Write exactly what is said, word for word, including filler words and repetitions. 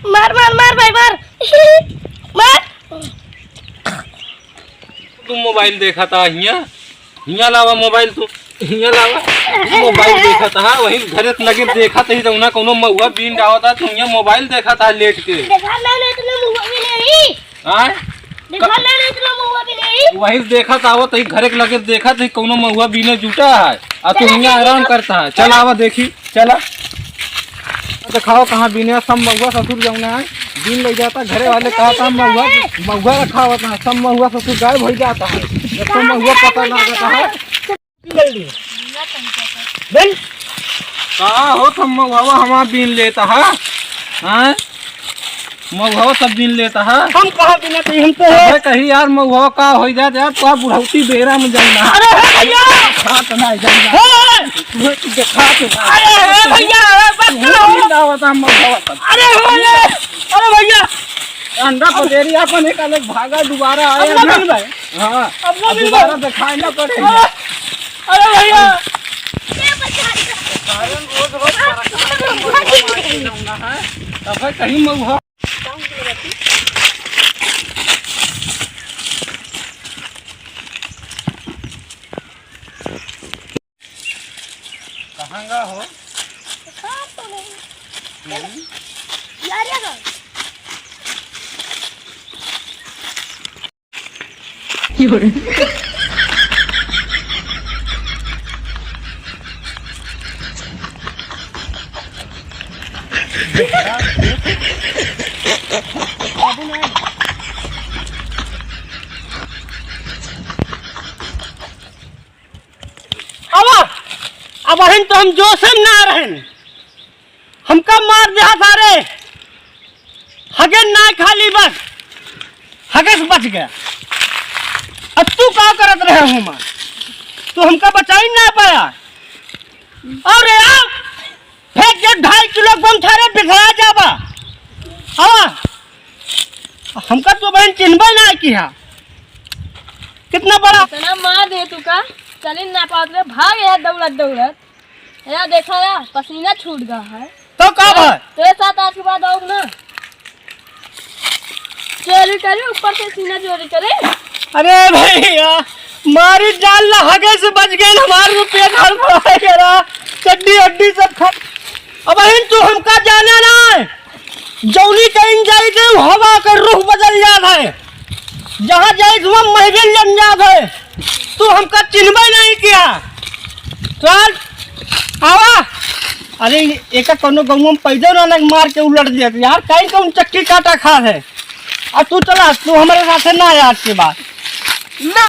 मार, मार, मार भाई, मार। मार। तू मोबाइल देखत हा हियाँ? हियाँ लावा मोबाइल तू, हियाँ लावा। मोबाइल देखत हा, वही घरे लगे देखत ही, जौना कौनो महुआ बीन गावत हा, तू हियाँ मोबाइल देखत हा लेट के। देखा ना, ना, इतना महुआ भी नहीं। आय? देखा ना, ना, इतना महुआ भी नहीं। वही देखत आवत ही, घरे के लगे देखत ही, कौनो महुआ बीने जुटा है, आ तू चला, हियाँ चला, आराम चला। करता है। चल आवा देखी, चला। देखावा कहाँ बीने, सब महुआ ससुर जौना है, बीन ले जाता, घरे वाले कहा था महुआ, महुआ रखा होता है, सब महुआ ससुर गायब हो जाता है, जब तो महुआ पता ना रहता है। बोल। का हो तुम महुआ हमार बीन लेता है? हाँ? महुआ सब बीन लेता है? हम कहाँ बीना थे, हम तो है। अबे कही यार महुआ का हो जात यार, तो बुढ़ौती बेरा में जाना। अरे हे भैया! खात ना जाना। हे! तू देखात ना। अरे हे भैया, अरे बस करो। ना होता महुआ सब। अरे हो ले। अरे भैया! अंडा पजेरी अपन एक अलग भागा दोबारा आया अब ना ना। मिल भाई। हाँ। अब ना अब मिल दोबारा भाई। दिखाई ना पड़े। अरे, अरे भैया। कारण रोज रोज परेशान करना है। तब है कहीं महुआ। कहाँ गा हो? कहाँ तो नहीं। हम्म? यार, यार। अब, अब हम तो हम जोश में ना रहन। हमका मार दिया सारे। हगे ना खाली बस। हगे से बच गया। अब तू का करत रहे हो मार? तू हमका बचाई ना पाया। अरे यार, फेंक दे ढाई किलो बम थारे बिखरा जाबा। आवा। हमका तो बहन चिन्हबे ना किया। कितना बड़ा। इतना मार दे तू का? चलिन ना पावत रे, भाग यार दौड़त दौड़त। यार देखा यार, पसीना छूट गया है। तो का भाई? तेरे साथ आज के बाद आऊँ ना। चोरी करे, ऊपर से सीना चोरी करे। अरे भैया, मारी जान ला, हगे से बच गए, हमारे को पेट हड़बड़ा गया, चड्डी हड्डी सब खा। अब बहन तू हमका जाना ना है, जौनी कहीं जाई थे, हवा के रुख बदल जात है, जहाँ जाई थे, वहाँ महफिल जम जात है, तू हमका चिन्हबे नहीं किया। चल, आवा। अरे, एका कौनो गौवा में पैदल ना, ना मार के उलट देत यार, काहे कौन चक्की काटा खा है? आ तू चला, तू हमारे साथे ना यार के बात। ना,